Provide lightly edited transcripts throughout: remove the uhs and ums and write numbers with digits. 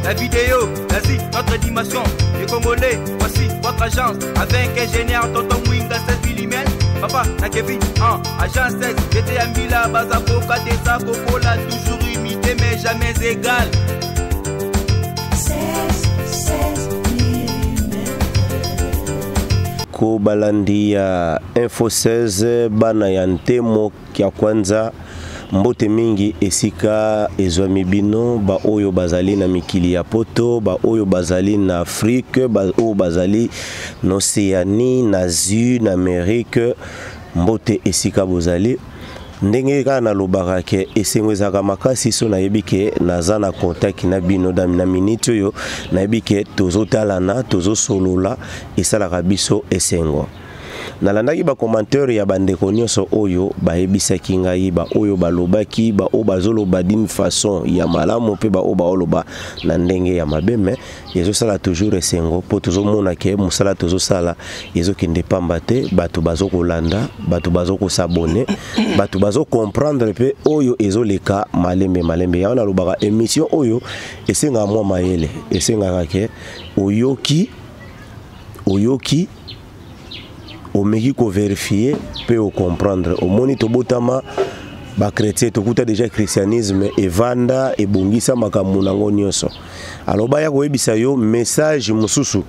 La vidéo, l'Asie, notre dimension. Les Congolais, voici votre agence. Avec ingénieur Tonton Mwinga 16 mm. Papa, na Kevin, en agence 16. J'étais à Mila, Bazakoka, Desa, Kokola, toujours imité mais jamais égal. 16, 16 ko balandi ya info 16 bana ya ntemo ya kwanza mbote mingi esika ezwami bino baoyo bazali na mikili ya poto baoyo bazali na afrike baoyo bazali na océanie na asie na amerike mbote esika bozali ndenge kaka nalobaka ke esengo ezalaka makasi so nayebi ke naza na contact na bino na miniti oyo nayebi ke tozotalana tozosolola esalaka biso esengo nalandaki bacommentaire ya bandeko nyonso oyo bayebisaki ngai baoyo balobaki baoyo bazoloba d'une façon ya malamu mpe baoyo baoloba na ndenge ya mabe me ezosala toujours esengo mpo tozomona ke mosala tozosala ezokende pamba te bato bazokolanda bato bazokosabone bato bazokomprendre mpe oyo ezoleka malembe malembe yango nalobaka émission oyo esengaka mwa mayele esengaka ke oyoki oyoki omeki koverifie mpe ocomprendre omoni tobotama bachrétien tokuta deja christianisme evanda ebongisa makambo nango nyonso alors baya koyebisa yo message mosusu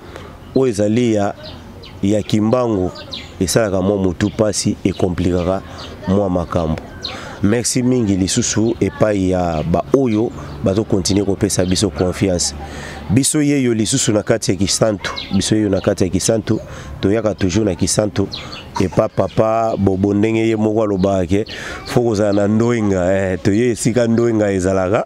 oyo ezali ya ya kimbangu esalaka mwa motu mpasi ekomplikaka mwa makambo merci mingi lisusu epai ya baoyo bazokontinue kopesa biso confiance biso yeyo lisusu na kati ya kisantu biso yeyo na kati ya kisantu toyaka toujours na kisantu epa papa bobo ndenge ye moko alobaka ke fo kozala na ndoinga eh, toye esika ndoinga ezalaka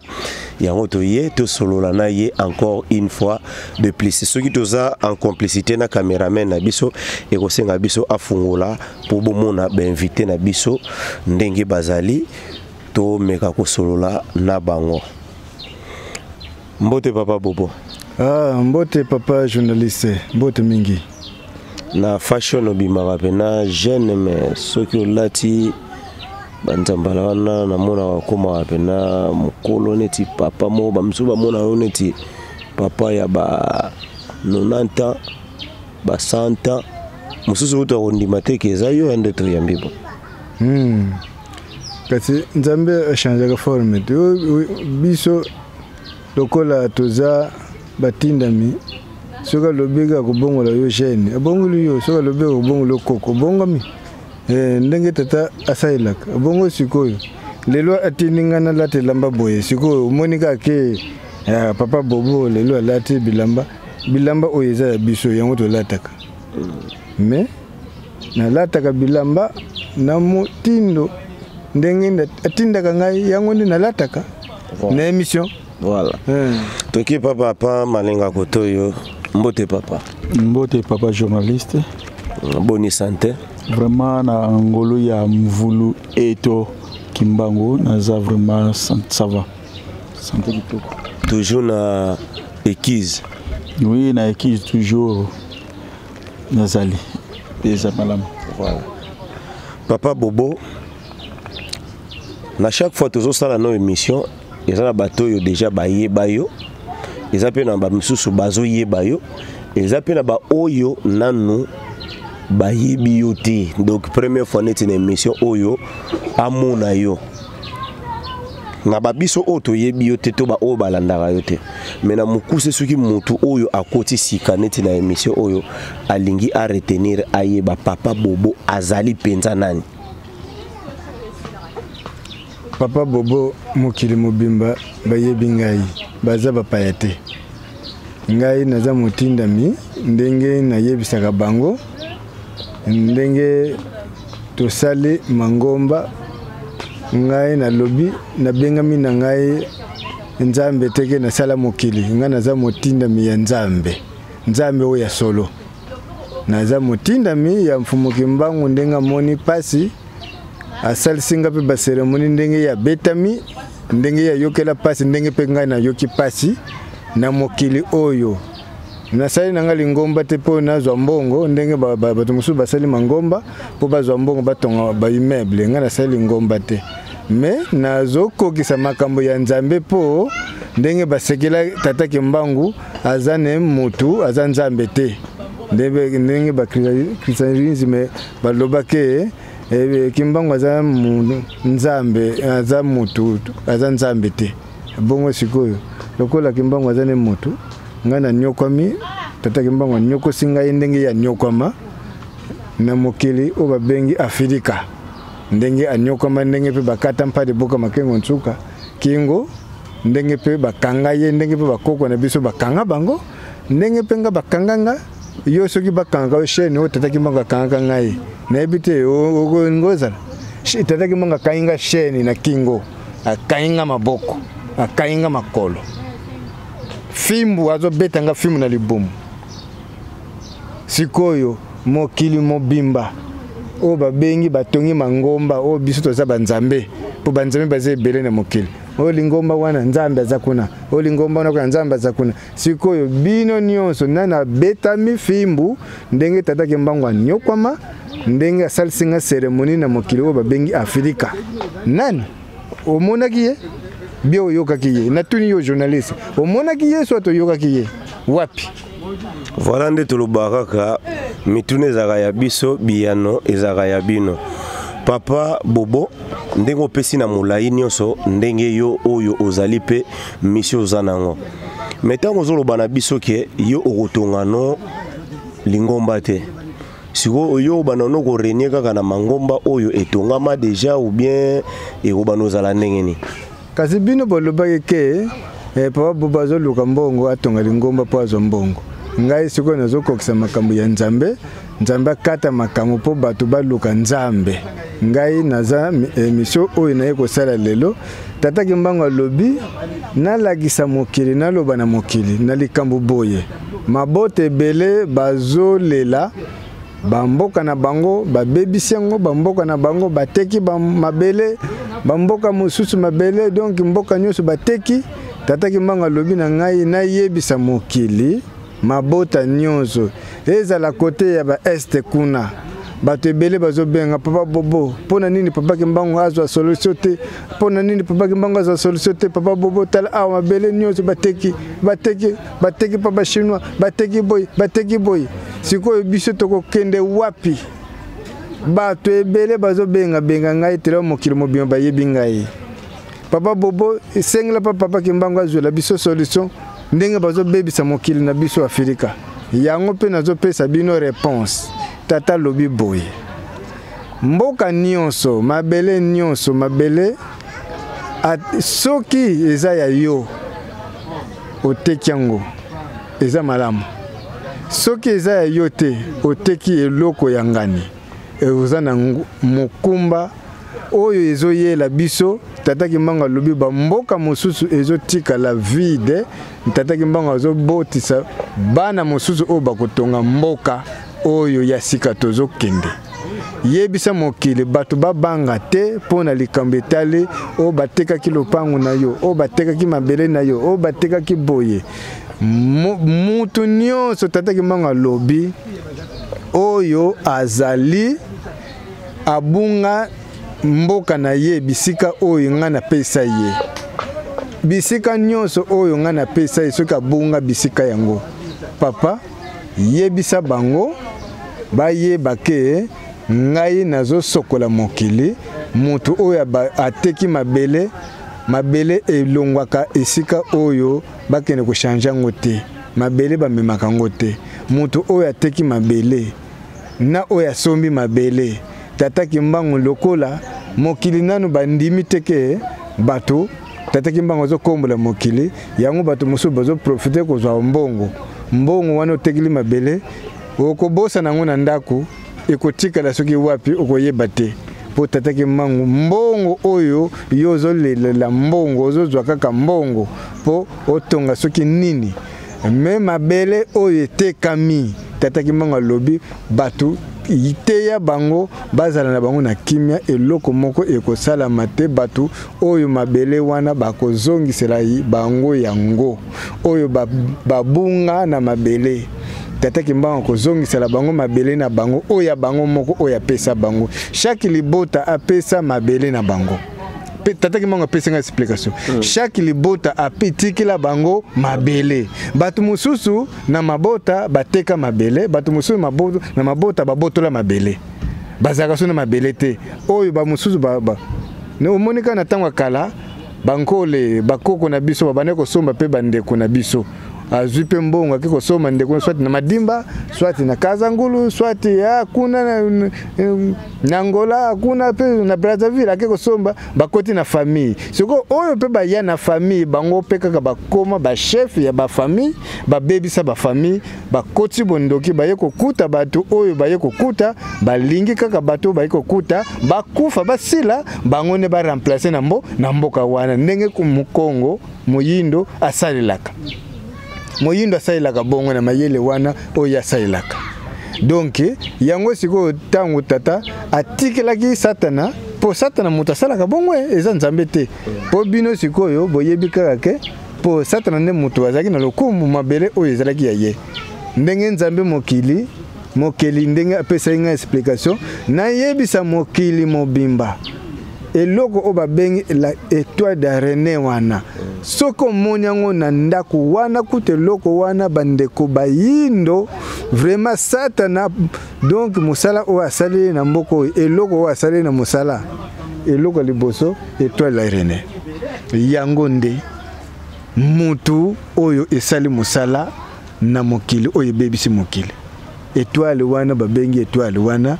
yango toye tosolola na ye encore une fois de plus soki toza en complicité na cameraman na biso ekosenga biso afungola mpo bomona bainvité na biso ndenge bazali tomeka kosolola na bango mbote papa bobo ah, mbote papa journaliste mbote mingi na fashion obimaka mpena jeune me soki olati banzambala wana namonaka okomaka mpena mokolo neti papa moko bamosusu bamona yo neti papa ya ba 90 ans ba 100 ans mosusu kutu akondima te ke eza yo ya nde toyambi bo hmm. Kasi nzambe achangeaka forme te biso lokola toza batindami soki alobi kaka kobongola yo gene abongoli yo soki alobi kaka kobongola yo koko obongami eh, ndenge tata asalelaka bongo sikoyo lelo atindi ngai nalata elamba boye sikoyo omoni kaka ke eh, papa bobo lelo alati bilamba bilamba oyo eza ya biso yango tolataka mais nalataka bilamba na motindo ndenge atindaka ngai yango nde nalataka na émission voilà eh. Toki papa pa malenga kotoyo mbote papa mbote papa journaliste boni santé vraiment na ngolu ya mvulu eto kimbangu naza vraiment ça va santé kitoko toujours na ekise oui na ekise toujours nazali eza malamu voilà. Papa bobo na chaque fois tozosala no émission eza na bato oyo deja bayeba yo eza mpe na bamisusu bazoyeba yo eza mpe na baoyo nanu bayebi yo te donc première fois neti na émission oyo amona yo na babiso oyo toyebi yo te to baoyo balandaka yo te me na mokuse soki motu oyo akoti sika neti na émission oyo alingi aretenir ayeba papa bobo azali mpenza nani papa bobo mokili mobimba bayebi ngai baza bapaya te ngai naza motindami ndenge nayebisaka bango ndenge tosali mangomba ngai nalobi nabengami na ngai nzambe teke nasala mokili ngai naza motindami ya nzambe nzambe oyo ya solo naza motindami ya mfumu kimbangu ndenge amoni mpasi asalisi nga mpe baseremoni ndenge ye abetami ndenge ye ayokela mpasi ndenge mpe ngai nayoki mpasi na mokili oyo nasali na ngai lingomba te mpo nazwa mbongo ndenge bato mosusu basali mangomba mpo bazwa mbongo batonga baimmeuble ngai nasali lingomba te me nazokokisa makambo ya nzambe mpo Ndenge basekela tata Kimbangu aza ne mutu, aza nzambe te. Ndenge ba christianisme balobaki eh, Kimbangu aza nzambe, aza mutu, aza nzambe te. Bongo sikoyo lokola Kimbangu aza ne mutu, ngai nanyokwami, tata Kimbangu anyokosi ngai ndenge ya nyokwama na mokili oyo babengi Afrika, ndenge anyokwama, ndenge mpe bakata mpadi boka makengo nsuka kingo, ndenge mpe bakanga ye, ndenge mpe bakoko na biso bakanga bango, ndenge mpe nga bakanga nga. Yo soki bakangaka yo chaîne oyo tata Kimbangu akangaka ngai, nayebi te ngozala. Tata Kimbangu akangi nga chaîne na kingo, akangi nga maboko, akangi nga makolo, fimbu azobeta nga fimbu na libumu. Sikoyo mokili mobimba oyo babengi batongi mangomba oyo biso toza banzambe, mpo banzambe baza ebele na mokili oyo. Lingomba wana nzambe aza kuna, oyo lingomba wana kuna nzambe aza kuna. Sikoyo bino nyonso nani abetami fimbu ndenge tata Kimbangu anyokwama, ndenge asalisi nga cérémonie na mokili oyo babengi Afrika? Nani omonaki ye bie oyokaki ye? Natuni yo journaliste, omonaki ye soit oyokaki ye wapi? Voilà, nde tolobaka kaka mituna ezalaka ya biso, biyano ezalaka ya bino. Papa Bobo, ndenge opesi na molai nyonso, ndenge yo oyo ozali mpe mission oza nango, me ntango ozoloba na biso ke yo okotonga no lingomba te, sikoyo oyo obanda no korenie kaka na mangomba oyo etongama déjà ou bien ekobanda ozala ndenge nini? Kasi bino bolobaki ke papa Bobo azoluka mbongo, atonga lingomba mpo azwa mbongo. Ngai sikoyo nazokokisa makambo ya Nzambe. Nzambe akata makambo mpo bato baluka Nzambe. Ngai naza émission oyo naye kosala lelo, tata Kimbangu alobi nalakisa mokili, naloba na mokili na likambo boye. Mabota ebele bazolela bamboka na bango, babebisi yango, bamboka na bango bateki ba mabele, bamboka mosusu mabele, donc mboka nyonso bateki. Tata Kimbangu alobi na ngai nayebisa mokili, mabota nyonso ezala kote ya ba este kuna, bato ebele bazobenga papa Bobo, mpo na nini papa Kimbangu azwa solution te? Mpo na nini papa Kimbangu azwa solution te? Papa Bobo, tala awa mabele nyonso bateki, bateki, bateki mpa bachinois, bateki boye, bateki boye. Sikoyo biso tokokende wapi? Bato ebele bazobengabenga ngai tela mokili mobimba bayebi ngai. Papa Bobo, esengela pa papa Kimbangu azwela biso solution ndenge bazobebisa mokili na biso Afrika. Yango mpe nazopesa bino réponse. Tata lobi boye, mboka nyonso, mabele nyonso, mabele soki eza ya yo oteki yango eza malamu, soki eza ya yo te oteki eloko ya ngani, oza na mokumba oyo ezoyela biso. Tata Kimbangu alobi bamboka mosusu ezotikala vide, tata Kimbangu azobotisa bana mosusu oyo bakotonga mboka oyo ya sika tozokende. Yebisa mokili bato babanga te mpo na likambo etali oyo batekaki lopango na yo, oyo batekaki mabele na yo, oyo batekaki boye. Mutu nyonso tata Kimbangu alobi oyo azali abunga mboka na ye, bisika oyo ngai napesa ye, bisika nyonso oyo ngai napesa ye, soki abunga bisika yango, papa yebisa bango bayeba ke ngai nazosokola mokili. Moto oyo ateki mabele, mabele elongwaka esika oyo bakende kochange yango te, mabele bamemaka yango te. Moto oyo ateki mabele na oyo asombi mabele, tata Kimbangu lokola mokili nanu bandimi te ke bato tata Kimbangu azokombola mokili yango, bato mosusu bazoprofite kozwa mbongo. Mbongo wana otekeli mabele, okobosana yango na ndako, ekotikala soki wapi okoyeba te. Mpo tata Kimbangu, mbongo oyo yo ozolelela mbongo, ozozwa kaka mbongo mpo otonga soki nini, me mabele oyo etekami, tata Kimbangu alobi bato teya bango bazala na bango na kimia, eloko moko ekosalama te. Bato oyo mabele wana bakozongisela bango yango, oyo babunga na mabele, tata Kimbangu akozongisela bango mabele na bango oyo ya bango moko oyo apesa bango. Chaque libota apesa mabele na bango. Tata Kimbangu apesi ngai explication. Chaque libota apitikila bango mabele. Bato mosusu na mabota bateka mabele, bato mosusu na mabota babotola mabele, bazalaka so na mabele te. Oyo bamosusu omoni kaka na ntango ya kala, bankole, bakoko na biso babandaki kosomba mpe bandeko na biso. Azwi mpe mbongo, ake kosomba ndeko, soit na Madimba, soit na Kazangulu, soit ya kuna na Angola, kuna mpe na Brazzaville, ake kosomba, bakoti na famille. Sikoyo oyo mpe baya na famille, bango mpe kaka bakoma bachef ya bafamille, babebisa bafamille, bakoti bondoki, baye kokuta bato oyo baye kokuta, balingi kaka bato oyo baye kokuta bakufa, basila, bango nde baremplace na mboka wana. Ndenge mokongo moyindo asalelaka, moyindo asalelaka bongo na mayele wana oyo asalelaka. Donc yango sikoyo, ntango tata atikelaki Satana, mpo Satana moto asalaka bongo, eza Nzambe te. Mpo bino sikoyo boyebi kaka ke mpo Satana nde moto azalaki na lokumu, mabele oyo ezalaki ya ye. Ndenge Nzambe mokili mokeli, ndenge apesaki ngai explication, nayebisa mokili mobimba eloko oyo babengi la étoile d'araignée wana. Soki omoni yango na ndako wana, kuta eloko wana, bandeko bayindo, vraiment Satana, donc mosala oyo asaleli na mboka oyo, eloko oyo asaleli na mosala, eloko ya liboso, étoile d'araignée, yango nde mutu oyo esali mosala na mokili oyo, ebebisi mokili. Étoile wana babengi étoile wana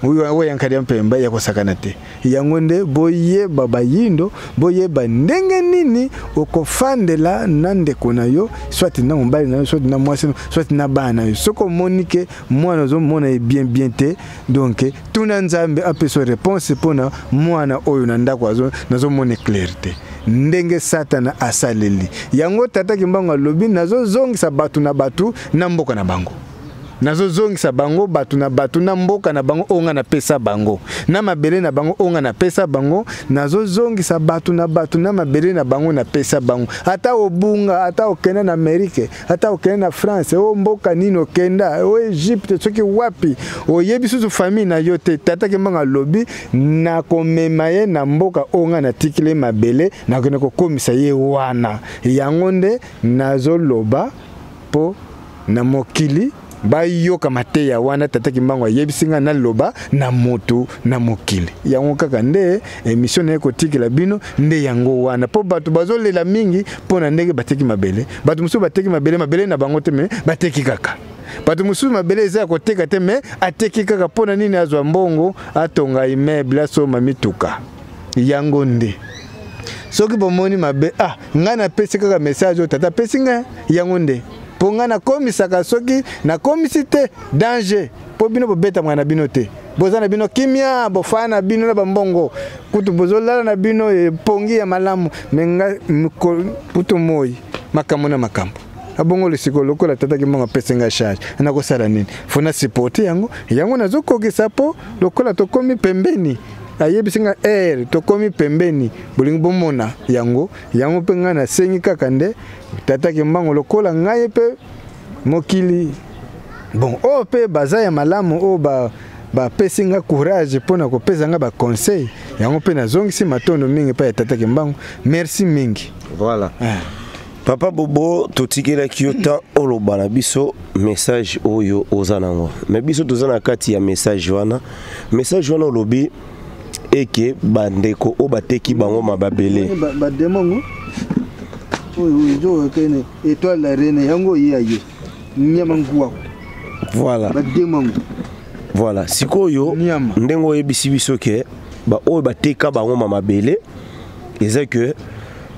oyo yankadi ya mpemba ya kosakana te. Yango nde boyeba, bayindo, boyeba ndenge nini okofandela na ndeko na yo, soit na mobali na yo, soit na mwasi, soit na bana na yo. Soki omoni ke mwana ozomona ye bien bien te, donc tuna Nzambe apesa réponse mpona mwana oyo na ndako nazomona clair te. Ndenge Satana asaleli yango, tata Kimbangu alobi: nazozongisa bato na bato na mboka na bango, nazozongisa bango bato na bato na mboka na bango oyo nga napesa bango, na mabele na bango oyo nga napesa bango. Nazozongisa bato na bato na mabele na bango napesa bango. Ata obunga, ata okenda na Amerike, ata okenda na France, o mboka nini okenda, o Egypte, soki wapi, oyebi susu famille na yo te, tata Kimbangu alobi: nakomema ye na mboka oyo nga natikili mabele, nakende kokomisa ye wana. Yango nde nazoloba mpo na mokili bayoka mateya wana. Tata Kimbangu ayebisi ngai naloba na moto na mokili. Yango kaka nde émission naye kotikela bino nde yango wana, mpo bato bazolela mingi mpo na ndenge bateki mabele. Bato mosusu bateki mabele, mabele na bango te, mais bateki kaka. Bato mosusu mabele eza ya koteka te, mais ateki kaka. Mpo na nini? Azwa mbongo, atonga immeuble, asomba mituka. Yango nde soki bomoni mabe, ah, ngai napesi kaka message oyo tata apesi ngai. Yango nde mpo ngai nakomisaka, soki nakomisi te, danger, mpo bino bobetamaka na bino te, boza na bino kimia, bofaa na bino na bambongo, kutu bozolala na bino epongi ya malamu. Mais ngai kutu moi makambo na makambo abongo. Lisiko lokola tata Kimbangu apesi ngai charge, nakosala nini? Faut na supporter yango. Yango nazokokisa, mpo lokola tokomi pembeni, ayebisi ngai ere tokomi pembeni, bolingi bomona yango. Yango mpe ngai nasengi kaka nde tata Kimbangu, lokola ngai mpe mokili, bon, oyo mpe baza ya malamu, oyo bapesi nga courage mpona kopesa nga baconseil, yango mpe nazongisi matondo mingi epai ya tata Kimbangu. Merci mingi. Voilà, ah. Papa Bobo, totikelaki yo ta oloba na biso message oyo oza nango, mais biso toza na kati ya message wana. Message wana olobi eke bandeko oyo bateki bango mababele. Bademongo oyo ezokakene étoile d'araignée, yango oye aye nyama nguwako. Voilà. Bademongo. Voilà, sikoyo ndenge oyebisi biso ke baoyo bateka bango ma mabele, eza ke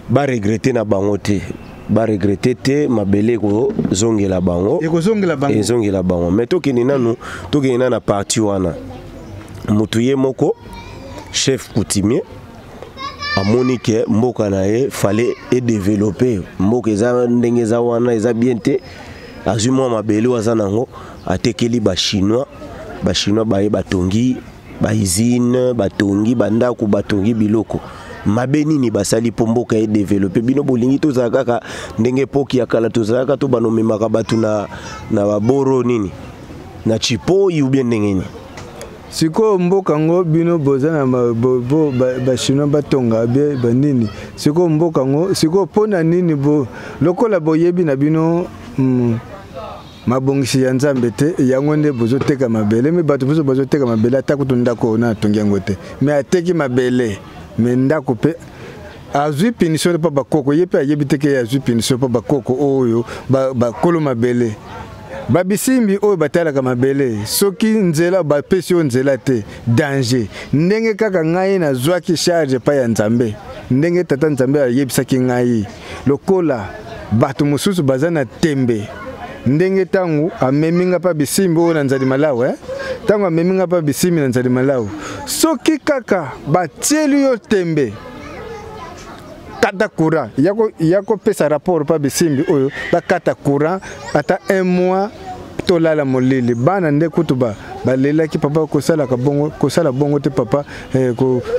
baregretter na bango te, baregretter te, mabele ekozongela bango. Ekozongela bango. Ezongela bango. Mais tokende nanu, tokende nanu na partie wana. Motu ye moko chef coutumier amoni ke mboka na ye fallait edévelopper, mboka eza ndenge eza wana, eza bien te. Azwi mwa mabele oyo aza nango, atekeli Bachinois. Bachinois baye, batongi bausine, batongi bandako, batongi biloko. Mabe nini basali mpo mboka edévelopper? Bino bolingi tozala kaka ndenge epoki ya kala tozalaka to banomemaka bato na baboro nini na chipoi ou bien ndenge nini? Sikoyo mboka yango bino boza na bachinois batonga bie banini, sikoyo mboka yango sikoyo mpo na nini bo lokola boyebi na bino mabongisi ya Nzambe te, yango nde bozoteka mabele. Me bato mosusu bazoteka mabele, ata kutu ndako na atongi yango te, me ateki mabele, me ndako mpe azwi punition mpo bakoko ye mpe ayebi te ke azwi punition mpo bakoko oyo bakolo mabele, babisimbi oyo batalaka mabele, soki nzela bapesi yo nzela te, danger. Ndenge kaka ngai nazwaki charge epai ya Nzambe, ndenge tata Nzambe ayebisaki ngai, lokola bato mosusu baza na tembe, ndenge ntango amemi nga mpa bisimbi oyo na Nzali Malawu, eh? Ntango amemi nga mpa bisimbi na Nzali Malawu, soki kaka batieli yo tembe, kata courant, ya kopesa rapport mpa bisimbi oyo bakata courant ata un mois, tolala molili. Bana nde kutu balelaki: "Papa, kosalaka bongo, kosala bongo te papa,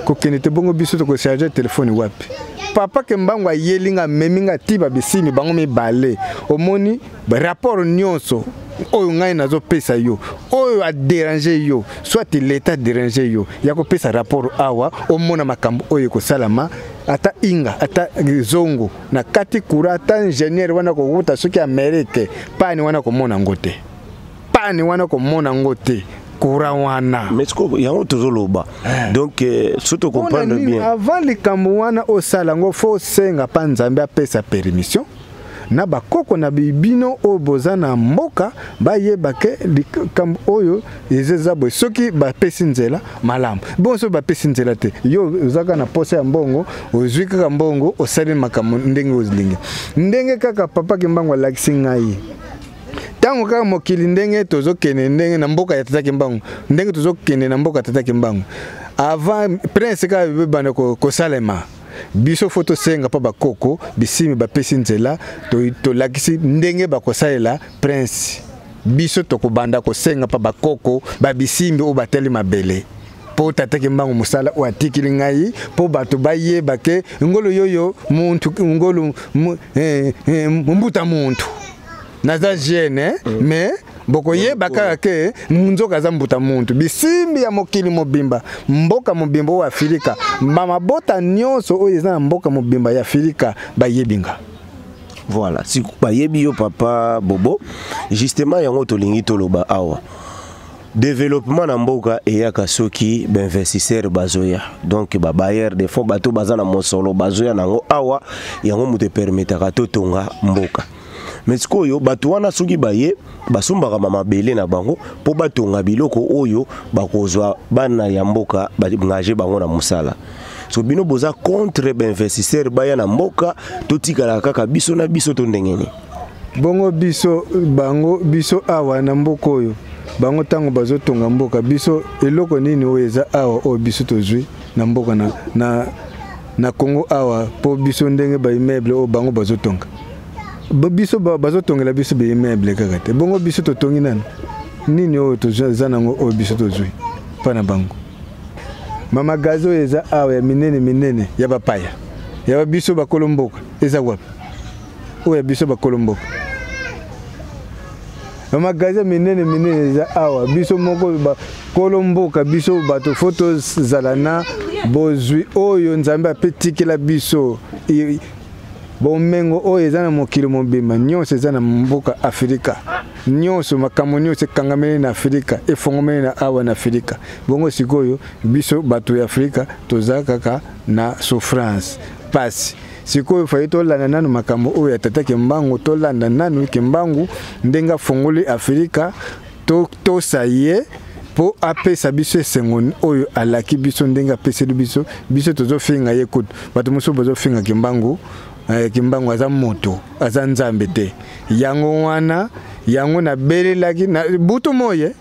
kokende te bongo, biso tokocharge telefone wapi?" Papa Kimbangu ayeli nga, amemi nga ti babisimi bango mibale. Omoni rapport nyonso oyo ngai nazopesa yo, oyo adéranger yo, soit l'État déranger yo, ya kopesa rapport awa, omona makambo oyo ekosalama. Ata inga ata zongo na kati courant, ata ingénieur wana kowuta soki Amerike, pani wana komona yango te, pani wana komona yango te, courant wana. Mais sikoyo yango tozoloba, donc so tocomprendre bien. Avant likambo wana osala yango, fo osenga mpa Nzambe apesa permission na bakoko na bino oyo boza na mboka, bayeba ke likambo oyo eza boye. Soki bapesi nzela, malamu. Bongo soki bapesi nzela te, yo oza kaka na posa ya mbongo, ozwi kaka mbongo, osali makambo ndenge olingi. Ndenge kaka papa Kimbangu alakisi ngai, ntango kaka mokili ndenge tozokende, ndenge na mboka ya tata Kimbangu, ndenge tozokende na mboka ya tata Kimbangu, avant prince kaka bebanda kosalema, biso fo tosenga mpo bakoko bisimi bapesi nzela, tolakisi ndenge bakosalela prince. Biso tokobanda kosenga mpo bakoko babisimbi oyo batali mabele, mpo tata Kimbangu mosala oyo atikili ngai, mpo bato bayeba ke ngolo yoyo muntu ngolu mbuta muntu naza jeune, eh? Mais bokoyeba kaka ke nzoka aza mbuta muntu. Bisimbi ya mokili mobimba, mboka mobimba oyo Afrika, bamabota nyonso oyo eza na mboka mobimba ya Afrika bayebi nga. Voilà, si bayebi yo, papa Bobo, justement yango tolingi toloba awa. Développement na mboka eyaka soki bainvestisseur bazoya, donc babailleur de fonds, bato baza na mosolo bazoya nango awa, yango moto epermettaka totonga mboka. Mais sikoyo bato wana soki baye, basombaka mabele na bango mpo batonga biloko oyo bakozwa bana ya mboka, baengage bango na mosala. So bino boza contre bainvestisseur baya na mboka, totikalaka kaka biso na biso to ndenge nini? Bongo biso, bango, biso awa na mboka oyo, bango ntango bazotonga mboka, biso eloko nini oyo eza awa oyo biso tozwi na mboka na Congo awa? Mpo biso ndenge baimmeuble oyo bango bazotonga, biso bazotongela biso baimmeuble kaka te. Bongo biso totongi nani? Nini oyo toza nango oyo biso tozwi mpa na bango? Bamagasin oyo eza awa ya minene minene ya bapaya, ya babiso bakolo mboka eza wapi? Oyo ya biso bakolo mboka, bamagasin minene minene eza awa, biso moko bakolo mboka, biso bato fo tozala na bozwi oyo Nzambe apetikela biso. Bomengo oyo eza na mokili mobimba nyonso eza na mboka Afrika nyonso. Makambo nyonso ekangameli na Afrika, efongomeli na awa na Afrika. Bongo sikoyo biso bato ya Afrika toza kaka na souffrance, pasi. Sikoyo fai tolanda nanu makambo oyo ya tata Kimbangu, tolanda nanu Kimbangu ndenge afongoli Afrika, tosa ye mpo apesa biso esengo oyo alaki biso. Ndenge apeseli biso, biso tozofinga ye. Kutu bato mosusu bazofinga Kimbangu. Kimbangu aza moto, aza Nzambe te. Yango wana yango nabelelaki na butu moye.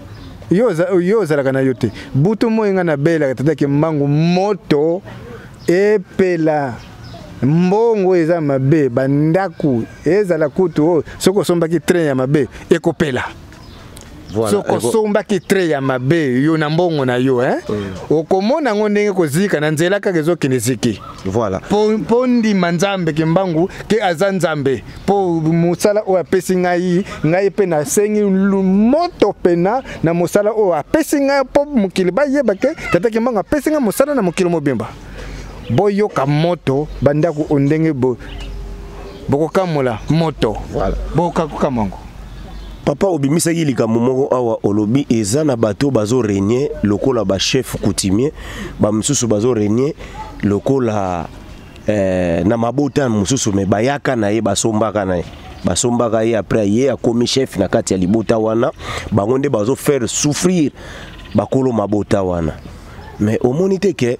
Yo ozalaka na yo te. Butu moye ngai nabelelaka tata Kimbangu, moto epela, mbongo eza mabe, bandako ezala kutu oyo soki osombaki train ya mabe ekopela. Voilà, Soki osombaki trait ya mabe yo na mbongo na yo, hein? Okomona yango ndenge kozika na nzela kaka ezokende ziki. Voilà. Mpo ndima Nzambe Kimbangu ke aza Nzambe, mpo mosala oyo apesi ngai, ngai mpe nasengi moto pena na mosala oyo apesi ngai, mpo mokili bayeba ke Tata Kimbangu apesi ngai mosala na mokili mobimba. Boyoka moto bandako ndenge bokokamola moto. Voilà. Bokokamola yango. Papa, obimisaki likambo moko awa, olobi eza na bato bazo régner lokola ba chef coutumier, ba misusu bazo régner lokola na mabota mosusu, me bayaka na ye, basombaka na ye, basombaka ye, après ye akomi chef na kati ya libota wana, bango nde bazo faire souffrir bakolo mabota wana. Mais omoni te ke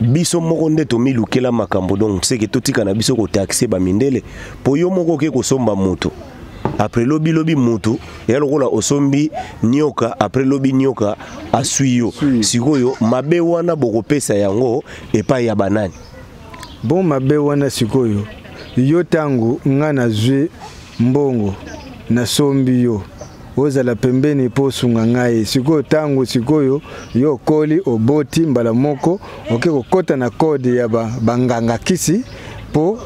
biso moko nde tomilukela makambo, donc seke totika na biso kotaxe bamindele, po yo moko oke kosomba moto, après lobi lobi moto ya lokola osombi nioka, après lobi nioka aswi yo. Sikoyo mabe wana bokopesa yango epai ya banani? Bon, mabe wana sikoyo yo ntango nga nazwi mbongo nasombi yo, ozala pembeni mpo osunga ngai. Sikoyo ntango sikoyo yo okoli, oboti mbala moko, oke kokɔta na kode ya banganga kisi mpo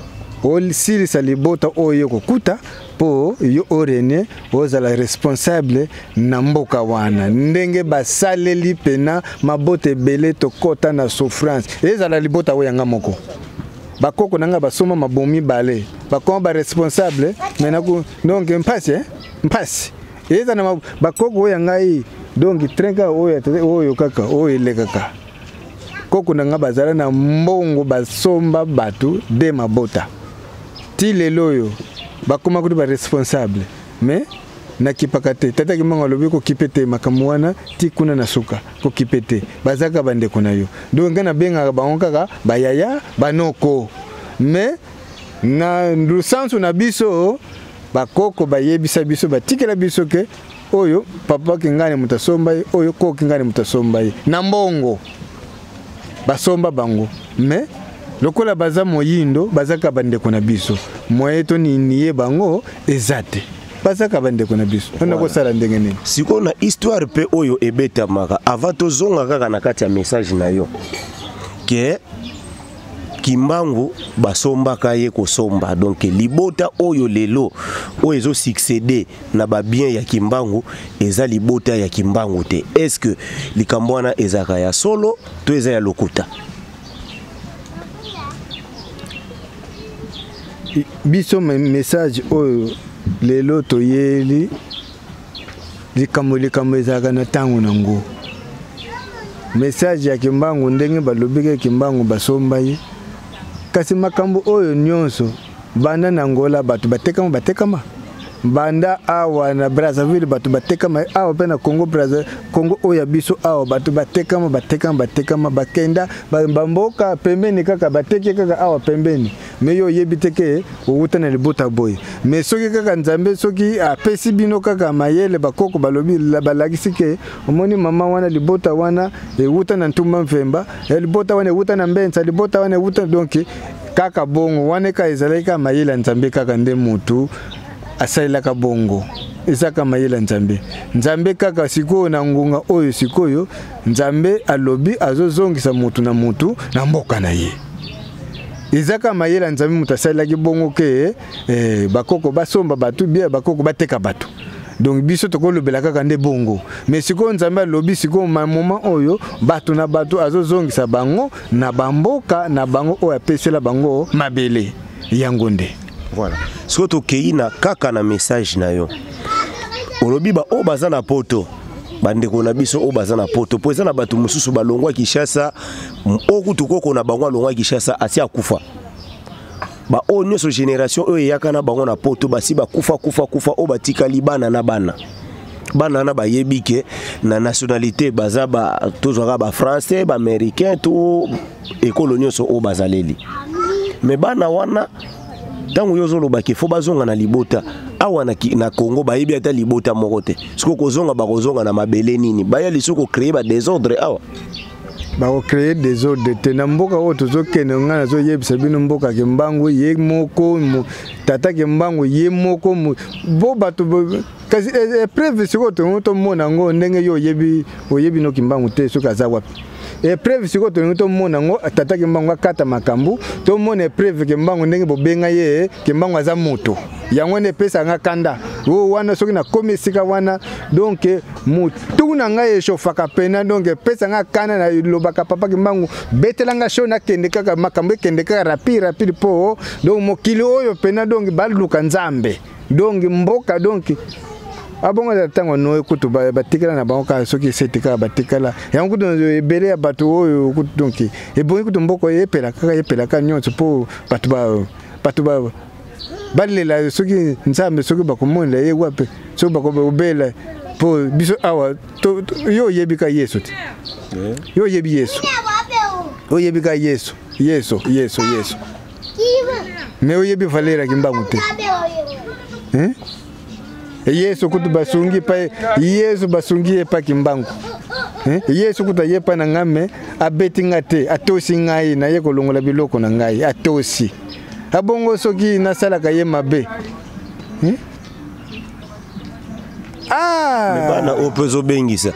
osilisa libota oyo yo kokuta, mpo yo orene ozala responsable na mboka wana. Ndenge basaleli pena mabota ebele, tokɔta na souffrance. Ezala libota oyo yanga moko, bakoko na nga basomba mabomi mibale, bakoma baresponsable me naku. Donc mpasi, eh? Mpasi eza na bakoko oyo ya ngai. Donc train kaka oyo, oyo kaka oyo elekaka, koko na nga bazala na mbongo, basomba bato de mabota ti lelo oyo bakoma kutu baresponsable, mais nakipaka te. Tata Kimbangu alobi kokipe te makambo wana ti kuna na suka, kokipe te, baza kaka bandeko na yo. Donc ngai nabengaka bango kaka bayaya, banoko, mais na lusansu na biso bakoko bayebisa biso, batikela biso ke oyo papa kingani moto asomba ye, oyo koko kingani moto asomba ye na mbongo, basomba bango, mais lokola baza moyindo, baza kaka bandeko na biso. Moye tonini ye bango eza te, baza kaka bandeko na biso. Mpona kosala ndenge nini? Sikoyo na histoire mpe oyo ebetamaka, avant tozonga kaka na kati ya message na yo, ke Kimbangu basombaka ye kosomba, donc libota oyo lelo oyo ezosuccéder na babien ya Kimbangu eza libota ya Kimbangu te. Est ce que likambo wana ezalaka ya solo to eza ya lokuta? Biso message oyo lelo toyeli, likambo likambo ezalaka na ntango nango. Message ya Kimbangu, ndenge balobiki Kimbangu basomba ye, kasi makambo oyo nyonso banda na Angola bato batekama, batekama banda awa na Brazzaville, bato batekama awa mpe na Congo Brazza, Congo oyo ya biso awa, bato batekama, batekama, batekama, bakenda bamboka pembeni, kaka bateki kaka awa pembeni. Me yo oyebi te ke owuta na libota boye. Me soki kaka Nzambe soki apesi bino kaka mayele, bakoko balobi, balakisi ke omoni mama wana, libota wana ewuta na Ntumba Mvemba, libota wana ewuta na Mbenza, libota wana ewuta. Donc kaka bongo wana kaka ezalaki kaka mayele ya Nzambe, kaka nde motu asalelaka bongo, ezaka mayele ya Nzambe. Nzambe kaka sikoyo na ngonga oyo, sikoyo Nzambe alobi azozongisa motu na motu na mboka na ye. Eza kaka mayele ya Nzambe moto asalelaki bongo ke bakoko basomba bato bia, bakoko bateka bato. Donc biso tokolobela kaka nde bongo. Mais sikoyo Nzambe alobi sikoyo ma moment oyo bato na bato azozongisa bango na bamboka na bango oyo apesela bango mabele yango nde. Voilà. Sikoyo tokei na kaka na message na yo, olobi ba oyo baza na poto, bandeko na biso oyo baza na poto, mpo eza na bato mosusu balongwa Kinshasa, oyo kutu koko na bango alongwa Kinshasa asi akufa. Baoyo nyonso génération oyo eyaka na bango na poto basi bakufa kufa kufa, oyo batikali bana na bana, bana wana bayebi ke na nationalité baza ba, tozwaka bafrançais, baaméricain to ekolo nyonso oyo bazaleli. Me bana wana, ntango yo ozolobaki fo bazonga na libota awa na Congo, bayebi ata libota moko te. Soki kozonga, bakozonga na mabele nini? Baya lisusu kocréer badésordre awa? Bakocreye desordre te na mboka oyo tozokende. Ngai nazoyebisa bino, mboka Kimbangu ye moko, tata Kimbangu ye moko bo bato. Kasi épreuve sikoyo tolingi tomona yango ndenge yo oyebi, oyebi no Kimbangu te soki aza wapi. Épreuve sikoyo tolingi tomona yango, tata Kimbangu akata makambo, tomona épreuve Kimbangu ndenge bobenga ye. Kimbangu aza moto, yango nde epesaka nga kanda oyo wana. Soki nakomi esika wana, donc motu na ngai echauffaka pena, donc epesa nga kanda. Nalobaka: "Papa Kimbangu, betela nga show, nakende kaka, makambo ekende kaka rapide rapide." Mpo donc mokili oyo pena, donc baluka Nzambe, donc mboka, donc abongo eza ntango Noe kutu batikala na bango kaka soki esete kaka batikala yango kutu ebele ya bato oyo kutu. Donc ebongi kutu mboka epela kaka, epela kaka nyonso, mpo bato balela soki Nzambe, soki bakomonela ye wapi, soki bakobela. Mpo biso awa yo oyebi ka Yesu te, yo oyebi Yesu, oyebi ka Yesu, Yesu, Yesu, Yesu, mais oyebi valeur Kimbangu te, hein? Yesu kutu basungi pa Yesu, basungi ye pa Kimbangu, eh? Yesu kutu aye pa na ngai, mais abeti nga te, atosi ngai, naye kolongola biloko na ngai, atosi. Abongo soki nasalaka ye mabe, eh? Ah! Bana oyo mpe ozobengisa,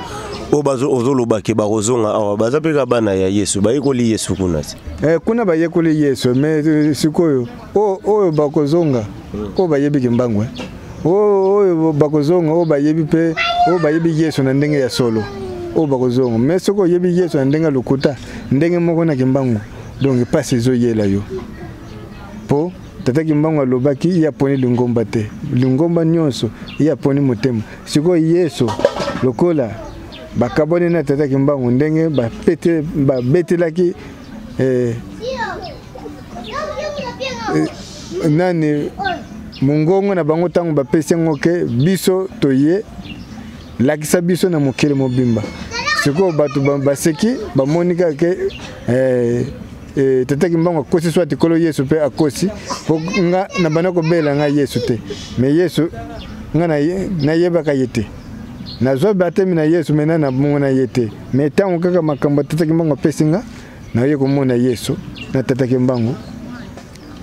oyo ozoloba ke bakozonga awa, baza mpe ka bana ya Yesu, bayekoli Yesu kuna te? Eh, kuna bayekoli Yesu, mais sikoyo oyo bakozonga, oyo bayebi Kimbangu, eh? Oyo bakozonga, oyo bayebi mpe, oyo bayebi Yesu na ndenge ya solo, oyo bakozonga. Mais soki oyebi Yesu na ndenge ya lokuta, ndenge moko na Kimbangu, donc mpasi ezoyela yo. Mpo tata Kimbangu alobaki ye aponi lingomba te, lingomba nyonso, ye aponi motema. Sikoyo Yesu lokola bakabwani na tata Kimbangu, ndenge babetelaki nani mongongo na bango ntango bapesi yango ke biso toye lakisa biso na mokili mobimba. Sikoyo bato baseki, bamoni kaka ke tata Kimbangu akosi, soit Nkolo Yesu mpe akosi. Po nga na banda kobela ngai Yesu te, mais Yesu nga nayebaka ye te. Nazwa baptême na Yesu, mais na namona ye te. Mais ntango kaka makambo ya tata Kimbangu apesi nga, naye komona Yesu na tata Kimbangu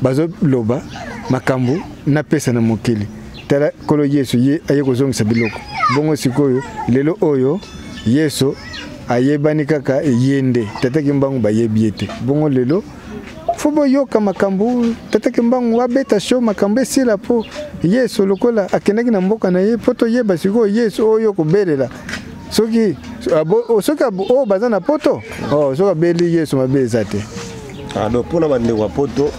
bazoloba makambo napesa na mokili. Tala Nkolo Yesu, ye aye kozongisa biloko. Bongo sikoyo lelo oyo Yesu ayebani kaka ye nde, tata Kimbangu bayebi ye te. Bongo lelo faut boyoka makambo tata Kimbangu abeta show, makambo esila. Mpo Yesu lokola akendaki na mboka na ye, mpo toyeba sikoyo Yesu oyo kobelela soki oyo baza na poto, oh, soki abeli Yesu mabe eza te. Ah, donc mpona bandeko ya poto,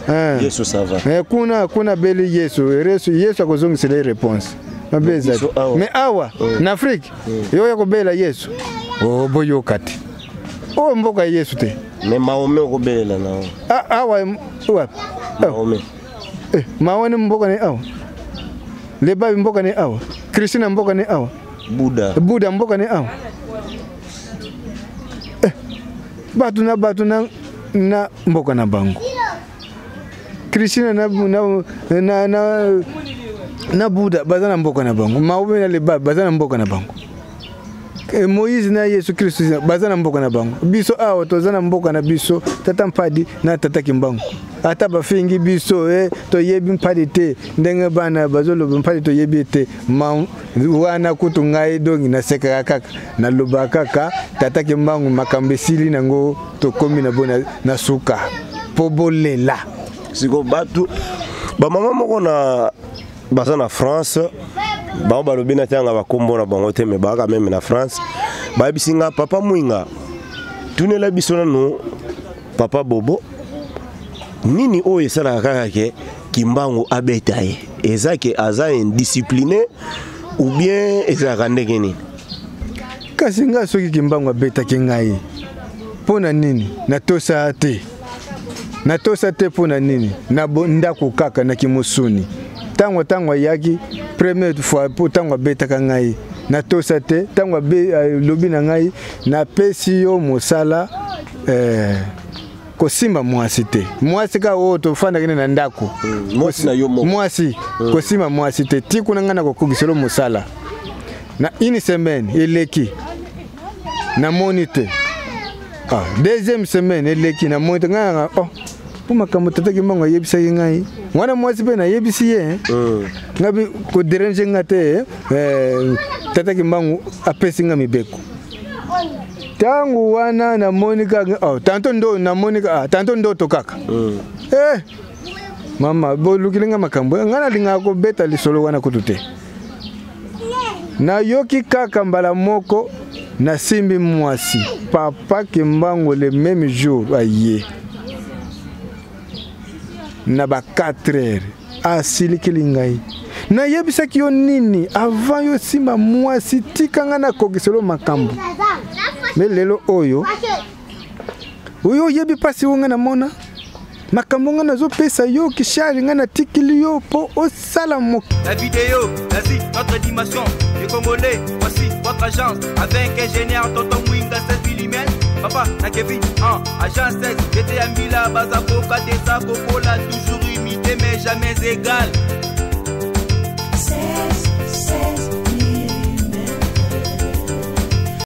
Yesu ça va? Eh, kuna abeli Yesu, Yesu akozongisela ye réponse, mabe eza te. Mais awa na Afrique, yo oya kobela Yesu, oh, boyoka te, oyo mboka ya Yesu te. Mais Mahomet okobelela na Ah, awa wapi? Mahomet. Eh, Maone mboka ne awa, Lebabi mboka ne awa, Kristina mboka ne awa. Buda. Buda mboka ne awa. Eh, bato na bato na mboka na bango. Kristina na Buda baza na mboka na bango, Mahomet na Lebabi baza na mboka na bango, Moïse na Yesu Kristu baza na mboka na bango. Biso awa toza na mboka na biso, tata Mpadi na tata Kimbangu. Ata bafingi biso, toyebi Mpadi te, ndenge bana bazoloba Mpadi toyebi te. Ma wana kutu ngai dongi nasekaka kaka, nalobaka kaka tata Kimbangu, makambo esili nango, tokomi na bo na suka mpo bolela. Siko bato bamama moko na baza na France, bango balobi na ntanga bakombo na bango te, mais baza même na France, bayebisi nga: "Papa Mwinga, tunela biso nanu papa Bobo, nini oyo esalaka kaka ke Kimbangu abeta ye? Eza ke aza indiscipliné ou bien ezalaka ndenge nini?" Kasi ngai soki Kimbangu abetaki ngai, mpo na nini natosa te? Natosa te mpo na nini? Na ndako kaka na kimosuni. Ntango ayaki première fois, mpo ntango abetaka ngai natosa te. Ntango alobi na ngai: "Napesi yo mosala, kosimba mwasi te, mwasi kaka oyo tofandaki na ndako." Mwasi na yo moko. Mwasi, kosimba mwasi te ti kuna ngai nakokokiselo mosala. Na une semaine eleki, namoni te. Ah, deuxième semaine eleki na moi te ngai nanga oh mpo makambo tata Kimbangu ayebisaki ngai wana mwasi mpe nayebisi ye ngai mpe koderange nga te eh, tata Kimbangu apesi nga mibeko. Ntango wana namoni kaka oh, tanto ndo namoni ah, tanto ndoto kaka eh, mama bolukili nga makambo ngai nalingaka kobeta lisolo wana kutu te. Nayoki kaka mbala moko nasimbi mwasi papa Kimbangu le même jour aye na ba 4 heures asilikeli ngai. Nayebisaki yo nini avant yo simba mwasi, tika ngai nakokiselo makambo. Me lelo oyo oyo oyebi mpasi oyo ngai namona makambo ngai nazopesa yo kishari ngai natikili yo mpo osala mo. La vidéo, l'Asie, notre dimension. Les Congolais, voici votre agence. Avec ingénieur Tonton Mwinga 16 mm. Papa, na Kevin, en agence 16. J'étais à Mila, Bazako, Kadesa, Kokola, toujours imité mais jamais égal.